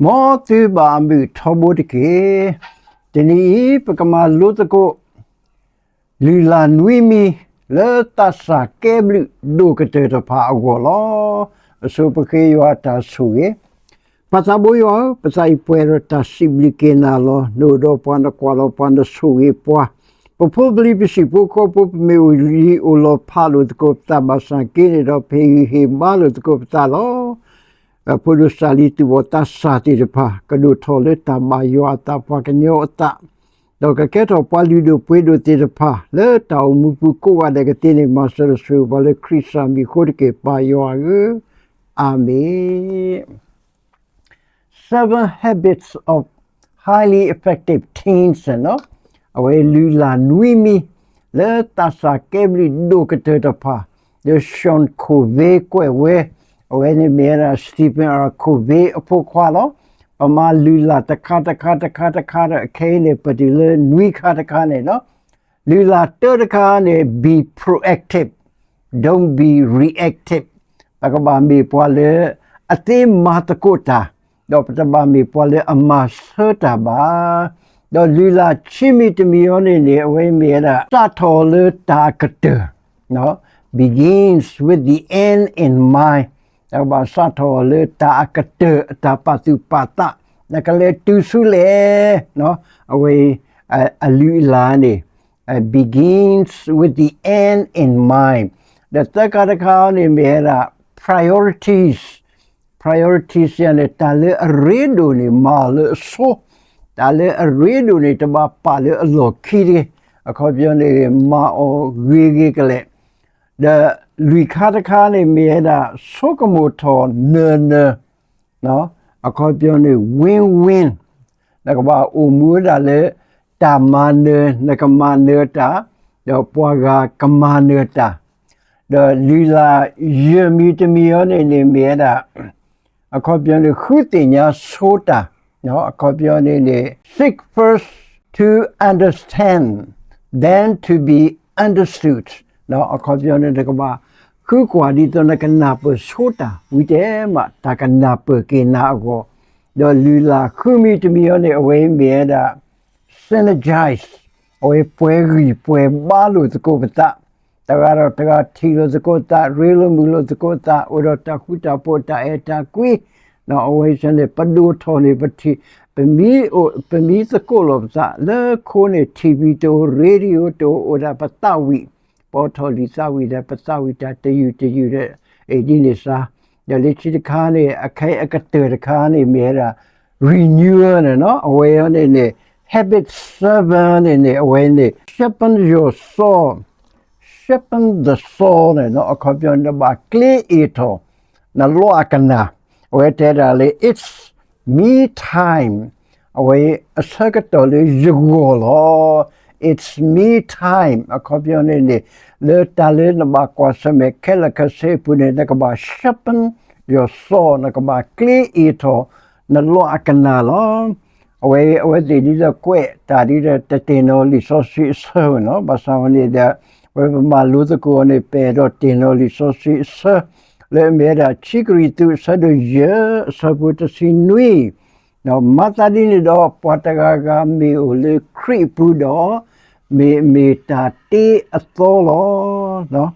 မ်သုဘၣ်အမုာ်ထီဘိတက့ၢ်. တနံၤအံၤ ပကမၤလိသကိး လုၢ်လၢ်နွံမံၤ လၢသးစၢ်ကဲဘျုးဒိၣ်ကတၢၢ်တဖၣ်အဂီၢ်လီၤ. အဆိပဃ့ယွၤအတၢ်ဆိၣ်ဂ့ၤ. ပၢ်သးဘိယွၤဧၢ, ပသးအံၤပှဲၤဒီးတၢ်စံးဘျုးက့ၤနၤလီၤ. နအိၣ်ဒီးပှၤ နကွၢ်လီၤပှၤ နဆိၣ်ဂ့ၤပှၤ, ပဖိပလံၤပဟံၣ်ဖိဃီဖိ ပမ့ၢ်အိၣ်လံအိၣ်လီၤဖးလိာ်သကိးပသး ဘၣ်ဆၣ်က့န့ၣ်ဒီး ပဟ့ၣ်ဂံၢ်ဟ့ၣ်ဘါလိာ်သကိးပသးလီၤ. ဖိဒိၣ်စၢ်လံၤသူၣ်ဘီၣ်သးစၢ်သ့ၣ်တဖၣ် ကဒိၣ်ထီၣ်လၢတၢ်ဘၣ်ယွၤအသး ပှၤကညီအသး, ဒီးကကဲထီၣ်ပှၤလုၢ်ဒိၣ်ပှ့ၤဒိၣ်သ့ၣ်တဖၣ် လၢတၢ်အိၣ်မူပူၤကိးဂၤဒဲးကသ့န့ၣ် မၤစၢၤဒီးဆိၣ်ဂ့ၤပှၤလၢခရံာ်စၢ်မံၤအဃိတက့ၢ် ပၢ်ယွၤဧၢ, အၤမ့ၣ်. Seven Habits of Highly Effective Teens န့ၣ်လီၤ. အဝဲလုၢ်လၢ်နွံမံၤ လၢသးစၢ်ကဲဘျုးဒိၣ်ကတၢၢ်တဖၣ်, ဒီး Stephen Covey ကွဲးဝဲ, အဝဲန့ၣ်မ့ၢ်ဝဲဒၣ် Stephen R Covey အဖိခွါလီၤ. ပမၤလုၢ်လၢ်တခါတခါတခါတခါဒီး အခဲအံၤန့ၣ် ပတုၤလၢနွံခါတခါန့ၣ်လီၤ. လုၢ်လၢ်တၢတခါန့ၣ် be proactive, don't be reactive. ပကဘၣ်မ့ၢ်ပှၤလၢအသ့မၤသကိးတၢ်, ဒီးပတဘၣ်မ့ၢ်ပှၤလၢအမၤဆၢတၢ်ဘၣ်. ဒီးလုၢ်လၢ်ခံမံၤတမံၤအံၤန့ၣ်န့ၣ် အဝဲမ့ၢ်ဝဲဒၣ် စးထီၣ်လၢတၢ်အကတၢၢ်, begins with the end in mind. ပကဘၣ်စးထီၣ်လၢတၢ်အကတၢၢ် အတၢ်ပာ်သူၣ်ပာ်သး, နကလဲၤတုၤဆူလဲၣ်, အဝဲ အလုၢ်အလၢ်န့ၣ် begins with the end in mind. ဒီးသၢခါတခါန့ၣ်မ့ၢ်ဝဲဒၣ် priorities, priorities န့ၣ် တၢ်လၢအရ့ဒိၣ်န့ၣ် မၤအီၤလၢအဆိ, တၢ်လၢအရ့ဒိၣ်န့ၣ် တဘၣ်ပာ်လၢအလီၢ်ခံတဂ့ၤ, အခီပညီန့ၣ် မၤအီၤဂ့ၤဂ့ၤကလဲာ်. ဒီးလွံၢ်ခါတခါန့ၣ်မ့ၢ်ဝဲဒၣ် ဆိကမိၣ်ထီၣ်နၢၤနၢၤ, အခီပညီန့ၣ် win-win, နကဘၣ်အိၣ်မူဝဲဒၣ်လၢ တၢ်မၤနၢၤ နကမၤနၢၤတၢ်, ဒီးပှၤဂၤကမၤနၢၤတၢ်, ဒီးလုၢ်လၢ်ယဲၢ်မံၤတမံၤအံၤန့ၣ်န့ၣ်မ့ၢ်ဝဲဒၣ် အခီပညီန့ၣ် ဃုသ့ၣ်ညါဆိတၢ်, အခီပညီန့ၣ်န့ၣ် seek first to understand, then to be understood. အခီပညီန့ၣ် နကဘၣ်ဃုကွၢ်ဒ်သိးနကနၢ်ပၢၢ်ဆိတၢ် ဝံၤတဲမး တၢ်ကနၢ်ပၢၢ်က့ၤနၤအဂီၢ်, ဒီးလုၢ်လၢ်ဃုမံၤတမံၤအံၤန့ၣ် အဝဲမ့ၢ်ဝဲဒၣ် synergize, အဝဲပှဲၤဂံၢ်ပှဲၤဘါလိာ်သကိးပသး, တဂၤဒီးတဂၤထံၣ်လိာ်သကိးသး, ရ့လိာ်မုာ်လိာ်သကိးသး, အိၣ်ဒီးတၢ်ဃူတၢ်ဖိး တၢ်အဲၣ်တၢ်ကွံ, အဝဲန့ၣ် ပဒိၣ်ထီၣ်န့ၣ် ပထံၣ်, ပမ့ၢ်အိၣ် ပမ့ၢ်သကိးလိာ်ပသး လၢခိန့ၣ် TV တအိၣ် radio တအိၣ် အိၣ်ဒၣ်ပသးဝံၣ်, ပအိးထီၣ်လံာ်သးဝံၣ်ဒီး ပသးဝံၣ်တၢ်တယုၢ်တယုၢ်ဒီး အံၤဒ်န့ၣ်စါ, ဒီးလၢခံတခါန့ၣ် အခဲအံၤအကတၢၢ်တခါန့ၣ်မ့ၢ်ဝဲဒၣ် renewal န့ၣ်လီၤ. အဝဲအံၤန့ၣ်န့ၣ် habit seven န့ၣ်န့ၣ် အဝဲန့ၣ် sharpen your saw, sharpen the saw န့ၣ်လီၤ. အခီပညီန့ၣ် နဘၣ်ကျ့အ့ၣ်ထီၣ် နလီၢ်အကနၣ်, အဝဲတဲဒၣ်လၢ it's me time, အဝဲအဆၢကတီၢ်လၢယဂီၢ်လီၤ. It's me time အခီပညီန့ၣ်န့ၣ် လၢတၢ်လၢနဘၣ်ကွၢ်ဆၢၣ်မဲာ်ခဲလၢာ်ခဲဆ့အပူၤန့ၣ် နကဘၣ် sharpen your saw, နကဘၣ်ကျ့အ့ၣ်ထီၣ် နလီၢ်အကနၣ်လီၤ. အဝဲ အဝဲသ့ၣ်ဒ်သိးကွဲးတၢ်ဒ်ဒီး တတဲာ်နီၤလံာ်စီဆှံအဆၢန့ၣ်လီၤ. ဘၣ်ဆၣ်ဝဲန့ၣ်ဒီး အဝဲပမၤလိသကိးအီၤန့ၣ် ပအဲၣ်ဒိးတဲာ်နီၤလံာ်စီဆှံအဆၢ လၢအမ့ၢ်ဝဲဒၣ် ခံကရံၣ်သူး အဆၢဒိၣ်ယဲၢ် အဆၢဖိတဆံနွံ, မၤသးဒ်န့ၣ်ဒီး ပှၤတဂၤဂၤမ့ၢ်အိၣ်လၢခရံာ်အပူၤဒီး မ့ၢ်မ့ၢ်တၢ်တ့အသီလီၤ.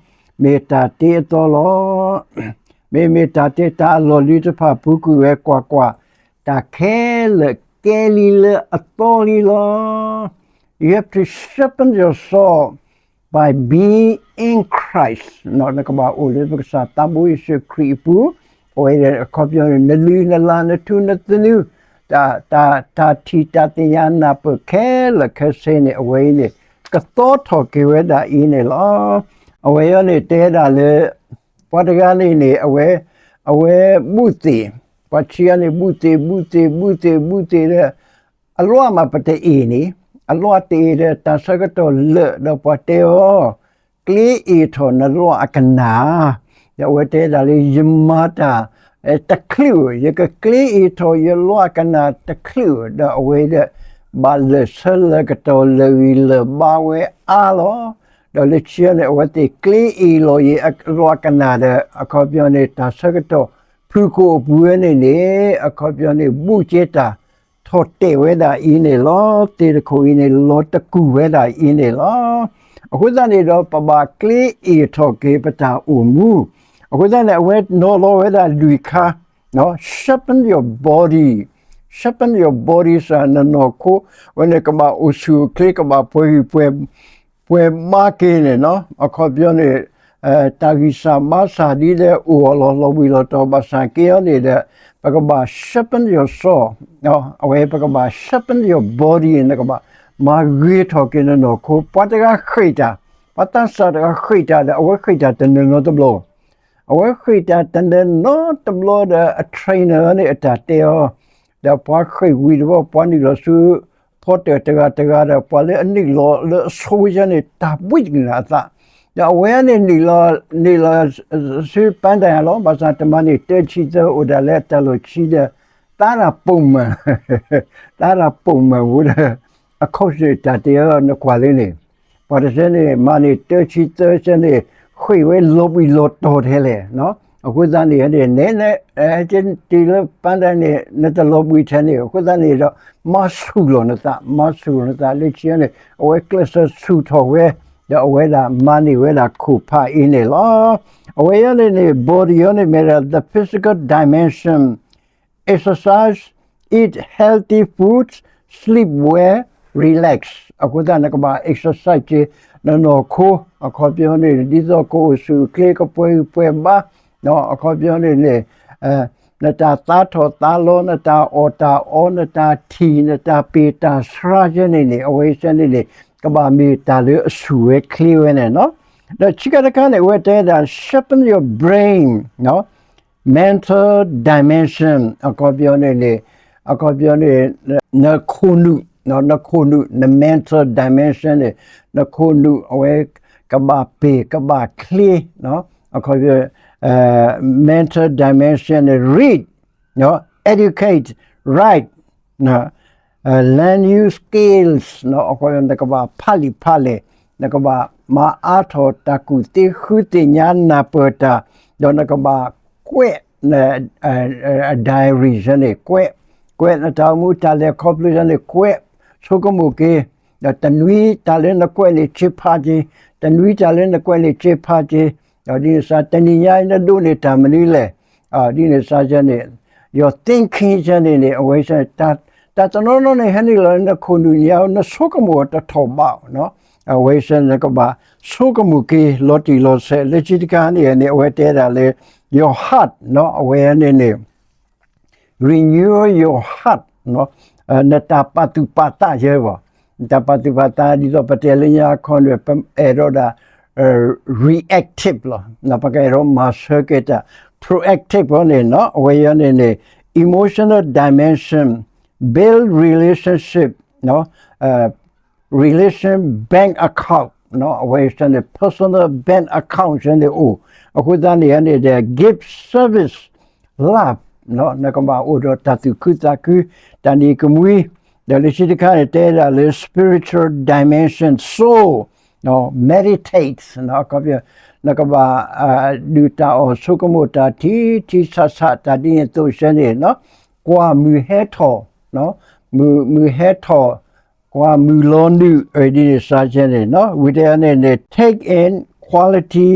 မ့ၢ်တၢ်တ့အသီလီၤ. မ့မ့ၢ်တၢ်တ့တၢ်အလီၢ်လံတဖၣ် ပူၤကွံာ်ဝဲကွၢ်ကွၢ်, တၢ်ခဲလၢာ်ကဲလံလၢအသီလံလီၤ. You have to sharpen your saw by being in Christ. နကဘၣ်အိၣ်လၢပကစၢ်သးဘိယ့ၣ်ၡူးခရံာ်အပူၤ, အဝဲအခီပညီန့ၣ် နလုၢ်နလၢ် နထူနသနူ, တၢ် တၢ် တၢ်ထံၣ်တၢ်သ့ၣ်ညါနၢ်ပၢၢ်ခဲလၢာ်ခဲဆ့န့ၣ် အဝဲအံၤန့ၣ် ကသီထီၣ်က့ၤဝဲဒၣ်အံၤန့ၣ်လီၤ. အဝဲအံၤန့ၣ် တဲဒၣ်လၢ ပှၤတဂၤန့ၣ်န့ၣ် အဝဲ အဝဲဘူးသ့ၣ်, ပှၤခံဂၤန့ၣ် ဘူးသ့ၣ် ဘူးသ့ၣ် ဘူးသ့ၣ် ဘူးသ့ၣ်ဒီး အလီၢ်မးပတအ့ၣ်န့ၣ်, အလီၢ်တအ့ၣ်ဒီး တၢ်ဆၢကတီၢ်လၢာ်ဒီးပှၤတဲအီၤ, ကျ့အ့ၣ်ထီၣ်နလီၢ်အကနၣ်, ဒီးအဝဲတဲဒၣ်လၢ ယမၤတၢ်တချုးဧိၤ, ယကကျ့အ့ၣ်ထီၣ်ယလီၢ်အကနၣ်တချုးဧိၤ, ဒီးအဝဲဒီး ဘၣ်လၢာ်ဆၢလၢာ်ကတီၢ်လၢာ်ဂံၢ်လၢာ်ဘါဝဲအါလီၤ. ဒီးလၢခံန့ၣ် အဝဲသ့ၣ်ကျ့အ့ၣ်လီၤယလီၢ်အကနၣ်ဒီး အခီပညီန့ၣ် တၢ်ဆၢကတီၢ် ဖုၣ်ကိာ်အပူၤဝဲန့ၣ်န့ၣ် အခီပညီန့ၣ် ဘူၣ်ကဲတၢ်ထီၣ်တဲာ်ဝဲဒၣ်အံၤန့ၣ်လီၤ. သ့ၣ်တခိၣ်အံၤန့ၣ် လီၤတကူၣ်ဝဲဒၣ်အံၤန့ၣ်လီၤ. အဃိသတးန့ၣ်ဒီး ပဘၣ်ကျ့အ့ၣ်ထီၣ်က့ၤပတၢ်အိၣ်မူ. အဃိသတးန့ၣ် အဝဲနီၤလီၤဝဲဒၣ်လွံၢ်ခါ sharpen your body, sharpen your body စ့ၢ် နနီၢ်ခိ အဝဲန့ၣ်ကဘၣ်အိၣ်ဆူၣ်အိၣ်ချ့ ကဘၣ်ပှဲၤဂံၢ်ပှဲၤ ပှဲၤဘါက့ၤန့ၣ်နီၤ. အခီပညီန့ၣ် တၢ်ဂံၢ်စၢ်ဘါစၢ်ဒ်လဲၣ်အိၣ်အလီၢ်လီၤဘှံးလီၤတီၤဘၣ်ဆၣ်က့အီၤန့ၣ်ဒီး ပကဘၣ် sharpen your soul, အဝဲပကဘၣ် sharpen your body န့ၣ် နကဘၣ်မၤဂ့ၤထီၣ်က့ၤနနီၢ်ခိ. ပှၤတဂၤဃ့ၢ်တၢ်, ပှၤသးစၢ်တဂၤဃ့ၢ်တၢ်ဒီး အဝဲဃ့ၢ်တၢ်တနီၤနီၤတဘျီ အဝဲဃ့ၢ်တၢ်တနီၤနီၤတဘျီဒီး အ trainer န့ၣ် အတၢ်တဲအီၤ, ဒီးပှၤဃ့ၢ်ဝံၤတဘျီ ပှၤနုာ်လီၤဆူ ဖီတၢၣ်တဂၤတဂၤဒီး ပှၤလၢအနုာ်လီၤလၢအဆိယဲန့ၣ် တၢ်ဘှံးတကနၣ်အသး, ဒီးအဝဲန့ၣ်နုာ်လီၤ နုာ်လီၤဆူပၢ်တၢ်ယၤလီၤ. ဘၣ်ဆၣ်တမၤန့ၣ် တၢဆံသၢအိၣ်ဒၣ်လၢအတၢ်လီၢ်ခံဒီး သါတၢ်ပိာ်မၢၢ် သါတၢ်ပိာ်မၢၢ်ဝဲဒီး အခိၣ်စ့ၣ်တၢ်တဲအီၤ နကွၢ်လၢန့ၣ် ပှၤတဆၢန့ၣ် မၤန့ၣ်တၢဆံသၢဆၢန့ၣ် ဃ့ၢ်ဝဲလီၤဘှံးလီၤတီၤထဲလဲၣ်. အဃိသတးန့ၣ်န့ၣ် န နဟဲက့ၤတုၤလၢပၢ်တၢ်န့ၣ် နတလီၤဘှံးထဲန့ၣ် အဃိသတးန့ၣ်ဒီး မၤဆူၣ်လီၤနသး မၤဆူၣ်လီၤနသးလၢခံန့ၣ် အဝဲကျဲးစၢးဆူၣ်ထီၣ်ဝဲ ဒီးအဝဲဒၣ်မၤန့ၢ်ဝဲဒၣ်ခိၣ်ဖးအံၤန့ၣ်လီၤ. အဝဲအံၤန့ၣ်န့ၣ် body အံၤန့ၣ် မ့ၢ်ဒၣ် the physical dimension, exercise, eat healthy foods, sleep well, relax. အဃိသတး နကဘၣ် exercise က့ၤ နနီၢ်ခိ အခီပညီန့ၣ် ဒ်သိးကအိၣ်ဆူၣ်အိၣ်ချ့ ကပှဲၤဂံၢ်ပှဲၤဘါ အခီပညီန့ၣ်န့ၣ် နတၢ်သါထီၣ်သါလီၤ နတၢ်အီၣ်တၢ်အီ နတၢ်ထံၣ် နတၢ်ပ့ၢ်တၢ်ဆှါကဲန့ၣ်န့ၣ် အဝဲကဲန့ၣ်န့ၣ် ကဘၣ်မ့ၢ်တၢ်လၢအဆူၣ်ဝဲချ့ဝဲန့ၣ်နီၤ. ဒီးခံခါတခါန့ၣ် အဝဲတဲဒၣ် sharpen your brain, mental dimension အခီပညီန့ၣ်န့ၣ် အခီပညီန့ၣ် နခိၣ်နူာ် နခိၣ်နူာ် န mental dimension န့ၣ် နခိၣ်နူာ်အဝဲ ကဘၣ်ပ့ၢ်ကဘၣ်ချ့ အခီပညီ mental dimension န့ၣ် read, educate, write, learn new skills အခီပညီ နကဘၣ်ဖးလံာ်ဖးလဲၢ် နကဘၣ်မၤအါထီၣ်တၢ်ကူၣ်သ့ဃုသ့ၣ်ညါနၢ်ပၢၢ်တၢ် ဒီးနကဘၣ်ကွဲး diary န့ၣ် ကွဲး ကွဲးနတၢ်အိၣ်မူတၢ်လဲၤခီဖျိန့ၣ် ကွဲးဆိကမိၣ်က့ၤ ဒီးတနွံတၢ်လၢနကွဲးန့ၣ် စ့ဖးက့ၤ တနွံတၢ်လၢနကွဲးန့ၣ် စ့ဖးက့ၤ ဒီးဒ်န့ၣ်စ့ၢ် တနံၤညါအံၤနဒိးန့ၢ်တၢ်မနုၤလဲၣ် ဒ်န့ၣ်စ့ၢ်န့ၣ် your thinking စ့ၢ်န့ၣ်န့ၣ် အဝဲစ့ၢ် တၢ်တနီၤနီၤန့ၣ် ဟဲနုာ်လီၤလၢနခိၣ်နူာ်ညါ နဆိကမိၣ်အီၤတထီၣ်ဘး အဝဲစ့ၢ်န့ၣ် နကဘၣ်ဆိကမိၣ်က့ၤ လီၤတံၢ်လီၤဆဲး လၢခံတခါန့ၣ်န့ၣ် အဝဲတဲဒၣ်လၢ your heart အဝဲန့ၣ်န့ၣ် renew your heart နတၢ်ပာ်သူၣ်ပာ်သးယဲဘၣ် နတၢ်ပာ်သူၣ်ပာ်သး ဒ်သိးပတဲလၢညါခီန့ၣ် ပအဲၣ်ဒိးဒၣ် reactive လီၤ ပကအဲၣ်ဒိးမၤဆၢက့ၤတၢ် proactive အီၤန့ၣ်နီၤ အဝဲအံၤန့ၣ်န့ၣ် emotional dimension, build relationship, relation bank account အဝဲစ့ၢ်န့ၣ် personal bank account စ့ၢ်န့ၣ်အိၣ် အဃိသတးန့ၣ်န့ၣ်ဒီး give service love နကဘၣ်အိၣ်ဒီးတၢ်သူၣ်ခုသးခု တၢ်နံၤကမှံ ဒီးလၢခံတခါန့ၣ် တဲဒၣ်လၢ spiritual dimension soul meditate အခီပညီ နကဘၣ်ဒုၣ်တၢ်အီၣ်ဆိကမိၣ်တၢ်ထံထံဆးဆး တၢ်ဒ်န့ၣ်အသိးစ့ၢ်န့ၣ် ကွၢ်မုၢ်ဟဲထီၣ် မုၢ်ဟဲထီၣ် ကွၢ်မုၢ်လီၤနုာ် ဒ်န့ၣ်စ့ၢ်န့ၣ်နီၤ ဝံၤတဲန့ၣ်န့ၣ် take in quality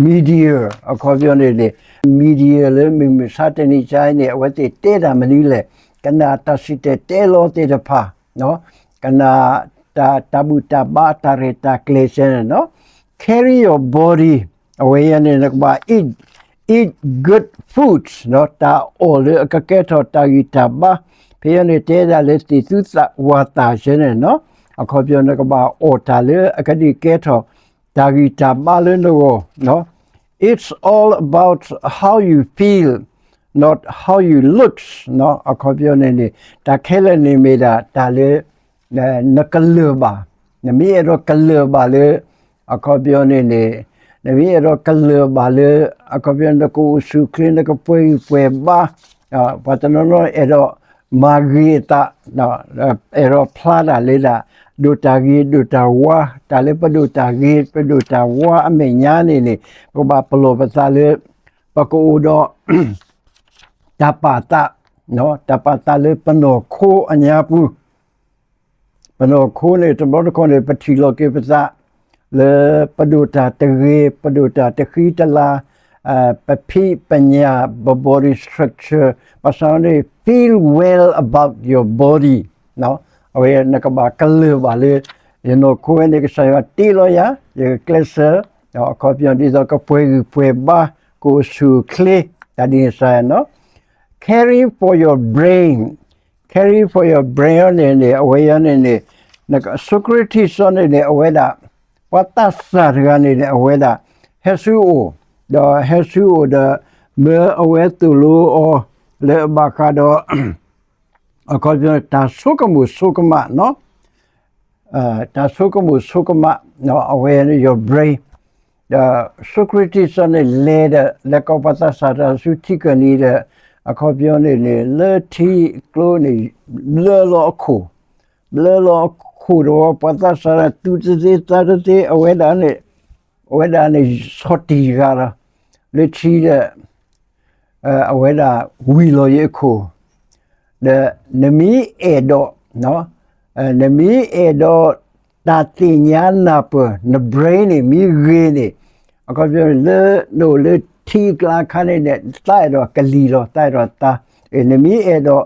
media အခီပညီန့ၣ်န့ၣ် media လၢမုၢ်မဆါတနံၤညါအံၤန့ၣ် အဝဲသ့ၣ်တဲတၢ်မနုၤလဲၣ် ကနၣ်တၢ်စံၣ်တဲၤတဲလီၤသ့ၣ်တဖၣ် ကနၣ်တၢ်ဘူၣ်တၢ်ဘါတၢ်ရဲၣ်တၢ်ကျဲၤစ့ၢ်န့ၣ်နီၤ carry your body အဝဲအံၤန့ၣ် နကဘၣ် eat eat good foods တၢ်အီၣ်လၢအကကဲထီၣ်တၢ်ဂံၢ်တၢ်ဘါ ဖဲအံၤန့ၣ် တဲဒၣ်လၢသ့ၣ်သူသးဝၤသၣ်စ့ၢ်န့ၣ်နီၤ အခီပညီ နကဘၣ်အီၣ်တၢ်လၢအကဒုးကဲထီၣ်တၢ်ဂံၢ်တၢ်ဘါလၢနဂီၢ် It's all about how you feel, not how you looks အခီပညီန့ၣ်န့ၣ် တၢ်ခဲလၢာ်န့ၣ်မ့ၢ်ဒၣ်တၢ်လၢ နကလၢၢ်ဘၣ် နမ့ၢ်အဲၣ်ဒိးကလၢၢ်ဘၣ်လၢ အခီပညီန့ၣ်န့ၣ် နမ့ၢ်အဲၣ်ဒိးကလၢၢ်ဘၣ်လၢ အခီပညီ နကအိၣ်ဆူၣ်ချ့ နကပှဲၤဂံၢ်ပှဲၤဘါ ပှၤတနီၤနီၤအဲၣ်ဒိးမၤဂ့ၤအသး အဲၣ်ဒိးဖျါတၢ်လၢဒၣ် ဒိၣ်တၢ်ဂ့ၤဒိၣ်တၢ်ဝါ တၢ်လၢပဒိၣ်တၢ်ဂ့ၤ ပဒိၣ်တၢ်ဝါအမဲာ်ညါန့ၣ်န့ၣ် ပကဘၣ်ပလီၢ်ပသးလၢ ပကအိၣ်ဒီး တၢ်ပာ်သး, တၢ်ပာ်သးလၢပနီၢ်ခိအညါပူၤ, ပနီၢ်ခိန့ၣ် တဘျီတခီၣ်န့ၣ် ပထံၣ်လီၤက့ၤပသး လၢပဒိၣ်တၢ်တဂ့ၤ, ပဒိၣ်တၢ်တဃံတလၤ, ပဖံးပညၣ်, ပ body structure, ဘၣ်ဆၣ်န့ၣ် feel well about your body, အဝဲနကဘၣ်ကလၢၢ်ဘၣ်လၢ ယနီၢ်ခိဝဲန့ၣ် ကစၢ်ယွၤတ့လီၤယၤ, ယကကျဲးစၢး, အခီပညီဒ်သိးကပှဲၤဂံၢ်ပှဲၤဘါ, ကအိၣ်ဆူၣ်အိၣ်ချ့, တၢ်ဒ်န့ၣ်စ့ၢ်နီၤ caring for your brain, caring for your brain န့ၣ်န့ၣ် အဝဲအံၤန့ၣ်န့ၣ် Socrates န့ၣ်န့ၣ် အဝဲဒၣ် ပှၤသးစၢ်တဂၤန့ၣ်န့ၣ် အဝဲဒၣ် ဟဲဆူအအိၣ်, ဒီးဟဲဆူအအိၣ်ဒီး မၢအဝဲသိၣ်လိအီၤ လၢအဘၣ်ဃးဒီး အခီပညီ တၢ်ဆိကမိၣ်ဆိကမးနီၤ တၢ်ဆိကမိၣ်ဆိကမး အဝဲ your brain ဒီး Socrates န့ၣ် လဲၤဒီး လဲၤကိးပှၤသးစၢ်တဂၤဆူထံကၢၢ်နံၤဒီး အခီပညီန့ၣ်န့ၣ် လၢထံကျိန့ၣ် ဘျၢလီၤအခိၣ်, ဘျၢလီၤအခိၣ်ဒီး ပှၤသးစၢ်တဂၤ သူၣ်တသ့သးတသ့ အဝဲဒၣ်န့ၣ် အဝဲဒၣ်န့ၣ် ဆီၣ်တံၢ်တဂၤလီၤ လၢထံဒီး အဝဲဒၣ်ဝံၤလီၤယံၤအခိၣ်, ဒီးနမ့ၢ်အဲၣ်ဒိး နမ့ၢ်အဲၣ်ဒိး တၢ်သ့ၣ်ညါနၢ်ပၢၢ် န brain န့ၣ် မ့ၢ်ဂ့ၤန့ၣ် အခီပညီ လၢနအိၣ်လၢထံကျါအခါန့ၣ်န့ၣ် သးအဲၣ်ဒိးကလံၤလီၤ သးအဲၣ်ဒိးသး, နမ့ၢ်အဲၣ်ဒိး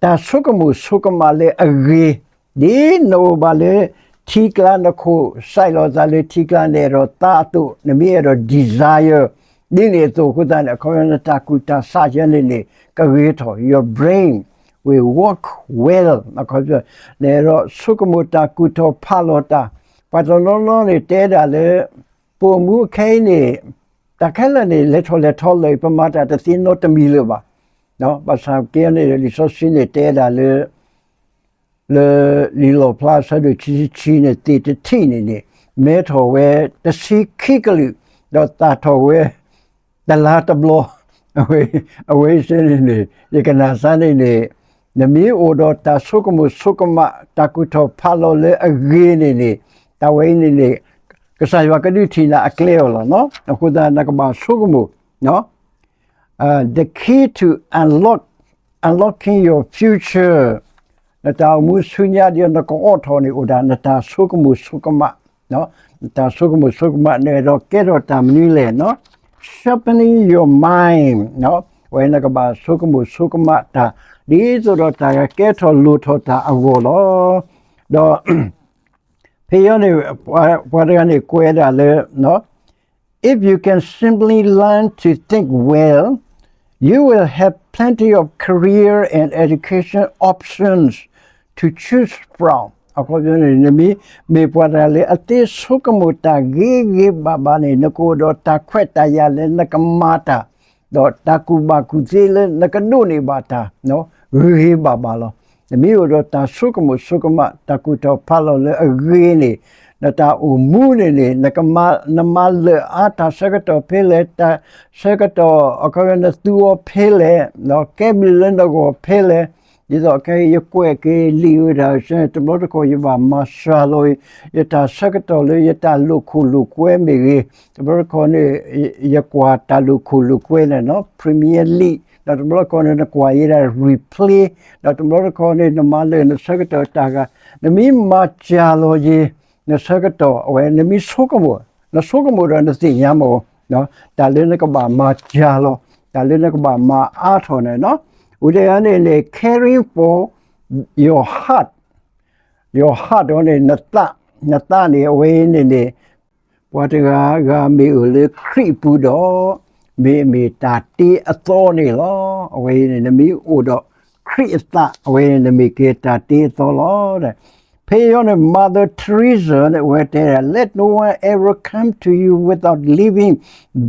တၢ်ဆိကမိၣ်ဆိကမးလၢအဂ့ၤ, ဒ်နအိၣ်ဘၣ်လၢထံကျါ နခိၣ်စဲးလီၤသးလၢထံကျါ နအဲၣ်ဒိးသးအသိး နမ့ၢ်အဲၣ်ဒိး desire ဒ်န့ၣ်အသိးအဃိသတးန့ၣ် အခီပညီ နတၢ်ကူၣ်တၢ်ဆးယဲန့ၣ်န့ၣ် ကဂ့ၤထီၣ် your brain will work well အခီပညီ နအဲၣ်ဒိးဆိကမိၣ်တၢ် ကူၣ်ထီၣ်ဖးလီၤတၢ်, ပှၤတနီၤနီၤန့ၣ် တဲဒၣ်လၢ ပအိၣ်မူခဲအံၤန့ၣ် တၢ်ခဲလၢာ်န့ၣ် လဲၤထီၣ်လဲၤထီလၢာ် ပမၤတၢ်တသ့နီတမံၤလၢၤဘၣ်. ဘၣ်ဆၣ်က့န့ၣ် လံာ်စီဆှံန့ၣ်တဲဒၣ်လၢ လၢလံာ်လီၣ်ဖျါအဆၢဒိၣ်ခံဆံခံန့ၣ် သ့ၣ်တထံၣ်န့ၣ်န့ၣ် မဲထီၣ်ဝဲတဆံခံကလုာ်, ဒီးသၣ်ထီၣ်ဝဲ တလါတဘျီ, အဝဲ အဝဲစ့ၢ်န့ၣ်န့ၣ် ယကနၣ်စ့ၢ်န့ၣ်န့ၣ် နမ့ၢ်အိၣ်ဒီးတၢ်ဆိကမိၣ်ဆိကမး တၢ်ကူၣ်ထီၣ်ဖးလီၤလၢအဂ့ၤန့ၣ်န့ၣ် တၢ်ဝဲအံၤန့ၣ်န့ၣ် ကစၢ်ယွၤကဒုးထံၣ်နၤအကျဲအီၤလီၤနီၤ. အဃိသတး နကဘၣ်ဆိကမိၣ် the key to unlock, unlocking your future နတၢ်အိၣ်မူဆူညါဒီး နကအိးထီၣ်န့ၣ် အိၣ်ဒၣ်နတၢ်ဆိကမိၣ်ဆိကမး, နတၢ်ဆိကမိၣ်ဆိကမး နအဲၣ်ဒိးကဲထီၣ်တၢ်မနုၤလဲၣ်နီၤ, sharpening your mind အဝဲနကဘၣ်ဆိကမိၣ်ဆိကမးတၢ် ဒ်သိးဒီးတၢ်ကကဲထီၣ်လိၣ်ထီၣ်တၢ်အဂီၢ်လီၤ. ဒီး ဖဲအံၤန့ၣ် ပှၤတဂၤန့ၣ်ကွဲးဒၣ်လၢ If you can simply learn to think well, you will have plenty of career and education options to choose from. အခီပညီန့ၣ် နမ့ၢ်မ့ၢ်ပှၤတဂၤလၢအသ့ဆိကမိၣ်တၢ် ဂ့ၤဂ့ၤဘၣ်ဘၣ်န့ၣ် နကအိၣ်ဒီးတၢ်ခွဲးတၢ်ယာ်လၢနကမၤတၢ် ဒီးတၢ်ကူၣ်ဘၣ်ကူၣ်သ့လၢနကဒိးန့ၢ်ဘၣ်တၢ် ဂ့ၤဂ့ၤဘၣ်ဘၣ်လီၤ. နမ့ၢ်အိၣ်ဒီးတၢ်ဆိကမိၣ်ဆိကမး တၢ်ကူၣ်ထီၣ်ဖးလီၤလၢအဂ့ၤန့ၣ် နတၢ်အိၣ်မူန့ၣ်န့ၣ် နကမၤ နမၤလၢာ်အါတၢ်ဆၢကတီၢ်ဖဲလဲၣ်, တၢ်ဆၢကတီၢ် အခီပညီနသူအီၤဖဲလဲၣ်, ဒီးကဲဘျုးလၢနဂီၢ်ဖဲလဲၣ်, ဒ်သိးခဲအံၤယကွဲးက့ၤလံာ်ဝဲဒၣ် တဘျီတခီၣ်ယဘၣ်မၤစှၤလီၤ ယတၢ်ဆၢကတီၢ်လၢယတၢ်လိာ်ခိၣ်လိာ်ကွဲမ့ၢ်ဂ့ၤ, တဘျီတခီၣ်န့ၣ် ယကွၢ်တၢ်လိာ်ခိၣ်လိာ်ကွဲန့ၣ်နီၤ Premier League ဒီးတဘျီတခီၣ်န့ၣ် နကွၢ်ယဲဒၣ် replay ဒီးတဘျီတခီၣ်န့ၣ် နမၤလၢာ်နဆၢကတီၢ်တၢ်ဂၤ, နမ့ၢ်မၤစှၤလီၤယံၤ နဆၢကတီၢ် အဝဲနမ့ၢ်ဆိကမိၣ်, နဆိကမိၣ်ဒီးနသ့ၣ်ညါမး တၢ်လၢနကဘၣ်မၤစှၤလီၤ, တၢ်လၢနကဘၣ်မၤအါထီၣ်န့ၣ်နီၤ, အိၣ်ဒၣ်န့ၣ်န့ၣ် caring for your heart, your heart န့ၣ် နသး, နသးန့ၣ် အဝဲအံၤန့ၣ်န့ၣ် ပှၤတဂၤဂၤမ့ၢ်အိၣ်လၢခရံာ်အပူၤဒီး မ့ၢ်မ့ၢ်တၢ်တ့အသီန့ၣ်လီၤ. အဝဲအံၤန့ၣ် နမ့ၢ်အိၣ်ဒီးခရံာ်အသး အဝဲအံၤန့ၣ် နမ့ၢ်က့ၤတၢ်တ့အသီလီၤ. ဖဲအံၤန့ၣ် Mother Teresa န့ၣ် အဝဲတဲ Let no one ever come to you without leaving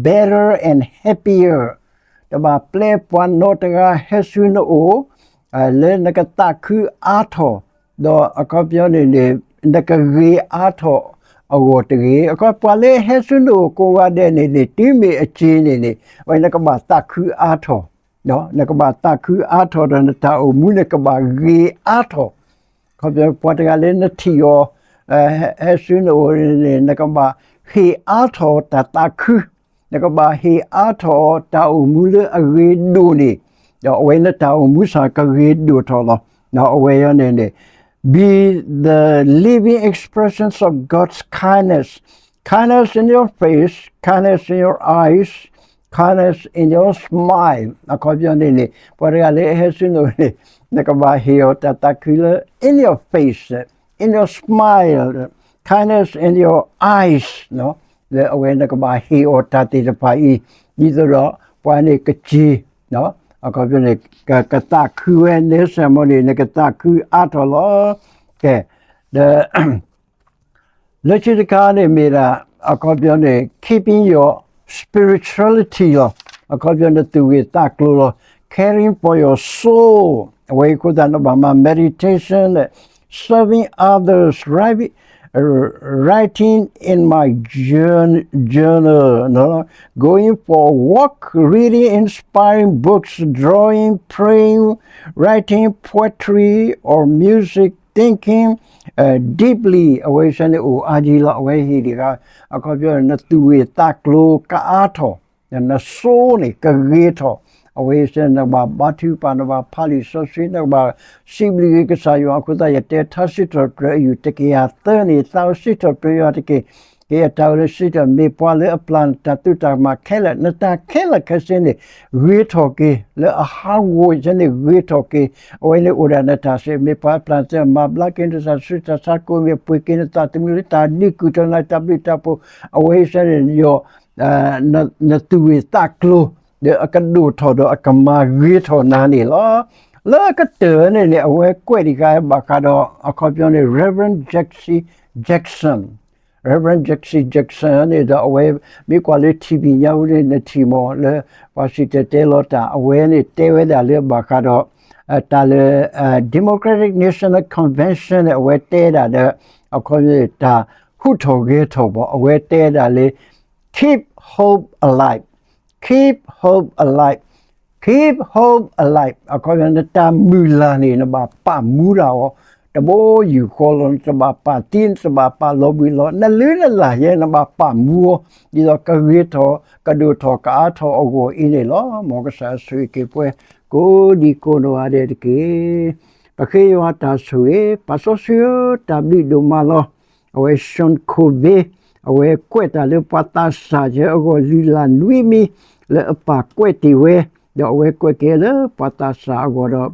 better and happier. တဘၣ်ပျဲပှၤနီတဂၤဟဲဆူနအိၣ် လၢနကသးခုအါထီၣ် ဒီးအခီပညီန့ၣ်န့ၣ် နကဂ့ၤအါထီၣ်အဂီၢ်တဂ့ၤ. အခီပညီပှၤလၢဟဲဆူနအိၣ်ကိးဂၤဒဲးန့ၣ်န့ၣ် တုၤမ့ၢ်အစ့န့ၣ်န့ၣ် အဝဲနကဘၣ်သးခုအါထီၣ်, နကဘၣ်သးခုအါထီၣ်ဒီးနတၢ်အိၣ်မူန့ၣ်ကဘၣ်ဂ့ၤအါထီၣ်. အခီပညီပှၤတဂၤလၢနထံၣ်အီၤ ဟဲဆူနအိၣ်န့ၣ် နကဘၣ်ဟ့ၣ်အါထီၣ်တၢ်သးခု နကဘၣ်ဟ့ၣ်အါထီၣ်အီၤ ဒီးအဝဲနတၢ်အိၣ်မူစ့ၢ်ကီးကဂ့ၤဒိၣ်ထီၣ်လီၤ. ဒီးအဝဲအံၤန့ၣ်န့ၣ် be the living expressions of God's kindness, kindness in your face, kindness in your eyes, kindness in your smile. အခီပညီန့ၣ်န့ၣ် ပှၤတဂၤလၢအဟဲဆူနအိၣ်န့ၣ် နကဘၣ်ဟ့ၣ်အီၤတၢ်သးခုလၢ in your face, in your smile, kindness in your eyes, လၢအဝဲနကဘၣ်ဟ့ၣ်အီၤတၢ်သ့ၣ်တဖၣ်အံၤ ဒ်သိးဒီးပှၤန့ၣ်ကစၢ် အခီပညီန့ၣ် ကသးခုဝဲ နဆၢမ့ၢ်န့ၣ် နကသးခုအါထီၣ်လီၤ. ကဲ, ဒီး လၢခံတခါန့ၣ်မ့ၢ်ဒၣ် အခီပညီန့ၣ် keeping your spirituality လီၤ. အခီပညီနသူၣ်ဂ့ၢ်သးကျိၤလီၤ. Caring for your soul. အဝဲအံၤအဃိသတးနဘၣ်မၤ meditation, serving others, writing in my journal, going for a walk, reading inspiring books, drawing, praying, writing poetry or music, thinking deeply. အဝဲစ့ၢ်န့ၣ်အိၣ်အါဒံးလီၤ. အဝဲဟ့ၣ်ဒံးဂၤ အခီပညီ နသူၣ်ဂ့ၢ်သးကျိၤကအါထီၣ်, နစိန့ၣ်ကဂ့ၤထီၣ်. အဝဲစ့ၢ်နကဘၣ်ဘါထုကဖၣ်, နကဘၣ်ဖးလံာ်စီဆှံ, နကဘၣ်စံးဘျုးက့ၤကစၢ်ယွၤအဃိသတး ယတဲထါစံးထီၣ်ပတြၢၤအယုၢ်တကယၤသၢန့ၣ် သးအိၣ်စံးထီၣ်ပတြၢၤယွၤတက့ၢ်. ကယဲၢ်တၢ်အိၣ်လၢစံးထီၣ် မ့ၢ်ပှၤလၢအပျၢ်နတၢ်သူၣ်တၢ်ကမၣ်ခဲလၢာ်, နတၢ်ခဲလၢာ်ခဲဆ့န့ၣ် ဂ့ၤထီၣ်က့ၤ လၢအဟးဂီၤစ့ၢ်န့ၣ်ဂ့ၤထီၣ်က့ၤ. အဝဲန့ၣ်အိၣ်ဒၣ်နတၢ်စ့ၢ် မ့ၢ်ပှၤအပျၢ်နတၢ် မၤဘျါက့ၤနတၢ်ဆူးတၢ်ဆါ ကိးမ့ၢ်ပှ့ၤက့ၤနသးသမူလၢတၢ်ဒုးကုၢ်ထီၣ်နၤ တၢ်ဘျုးတၢ်ဖှိၣ် အဝဲစ့ၢ်န့ၣ် နသူၣ်ဂ့ၢ်သးကျိၤ ဒီးအကဒိၣ်ထီၣ်ဒီးအကမၤဂ့ၤထီၣ်နၤန့ၣ်လီၤ. လၢအကတၢၢ်န့ၣ်န့ၣ် အဝဲကွဲးဒံးဃာ်ဘၣ်ဃးဒီး အခီပညီန့ၣ် Reverend Jesse Jackson, Reverend Jesse Jackson န့ၣ်ဒီး အဝဲမ့ၢ်ကွၢ်လၢ ထံၣ်ဘံၣ်ညါဝဲန့ၣ် နထံၣ်မ့ၢ်လၢ ပှၤစံၣ်တဲၤတဲလီၤတၢ် အဝဲန့ၣ်တဲဝဲဒၣ်လၢဘၣ်ဃးဒီး တၢ်လၢ Democratic National Convention န့ၣ် အဝဲတဲဒၣ်ဒီး အခီပညီန့ၣ် တၢ်ဟူးထီၣ်ဂဲၤထီၣ်ဘၣ် အဝဲတဲဒၣ်လၢ keep hope alive, keep hope alive, keep hope alive အခီပညီ နတၢ်မုၢ်လၢ်န့ၣ် နဘၣ်ပာ်မူတၢ်အီၤ တဘိယူၢ်ဃီလီၤ. နတဘၣ်ပာ်သံ နတဘၣ်ပာ်လီၤဘှံးလီၤ နလုၢ်နလၢ်ယဲ နဘၣ်ပာ်မူအီၤ ဒ်သိးကဂ့ၤထီၣ် ကဒိၣ်ထီၣ် ကအါထီၣ်အဂီၢ်အံၤန့ၣ်လီၤ. မ်ကစၢ်ဆိၣ်ဂ့ၤက့ၤပှၤ ကိးဒံကိးနီၢ်ဂၤဒဲးတက့ၢ်. ပဃ့ယွၤတၢ်ဆိၣ်ဂ့ၤ ပၢ်စီဆှံဧၢ တၢ်ဘျုးဒိၣ်မးလီၤ. အဝဲ Sean Corbett အဝဲကွဲးတၢ်လၢပှၤသးစၢ်ယဲအဂီၢ် လုၢ်လၢ်နွံမံၤ လၢအပၢ်ကွဲးတ့ၢ်ဝဲ ဒီးအဝဲကွဲးက့ၤလၢပှၤသးစၢ်အဂီၢ်ဒီး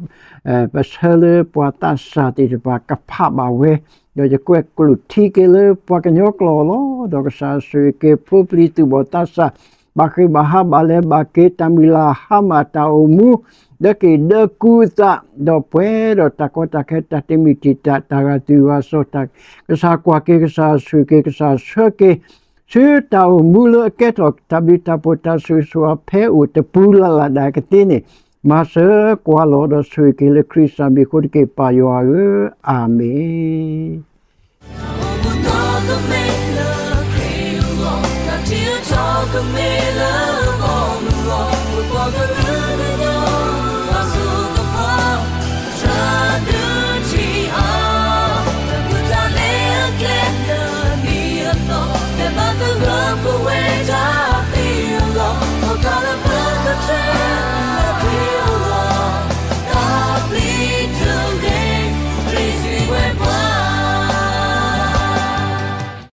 ပဆၢလၢပှၤသးစၢ်သ့ၣ်တဖၣ်ကဖးဘၣ်ဝဲ ဒီးယကွဲးကျိာ်ထံက့ၤလၢပှၤကညီကျိာ်လီၤ. ဒီးကစၢ်ဆိၣ်ဂ့ၤက့ၤဖိပလံၤသူၣ်ဘီၣ်သးစၢ် ဘၣ်ဃ့ၢ်ဘၣ်ဟးဘၣ်လဲၤဘၣ်က့ၤ တၢ်မုၢ်လၢ်ဟါမၢ်တၢ်အိၣ်မူ ဒီးက့ၤဒီးကူအသး ဒီးပှဲၤဒီးတၢ်ကီတၢ်ခဲ တၢ်တမုာ်တံာ်တာ် တၢ်ဂၤသူၣ်ဂၤစီၤ တၢ်ကစၢ်ကွၢ်က့ၤ ကစၢ်ဆိၣ်ဂ့ၤက့ၤ ကစၢ်ဆှၢက့ၤ ဆူတၢ်အိၣ်မူလၢအကဲထီၣ် တၢ်ဘျုးတၢ်ဖှိၣ် တၢ်ဆိၣ်ဂ့ၤဆိၣ်ဝါ ဖဲအိၣ်တပူၤလၢ်လၢ်ဒၣ်ကသ့န့ၣ် မၤစၢၤကွၢ်လီၤဒီးဆိၣ်ဂ့ၤက့ၤလၢခရံာ်စၢ်မံၤအဃိတက့ၢ် ပၢ်ယွၤဧၢ, အၤမ့ၣ်.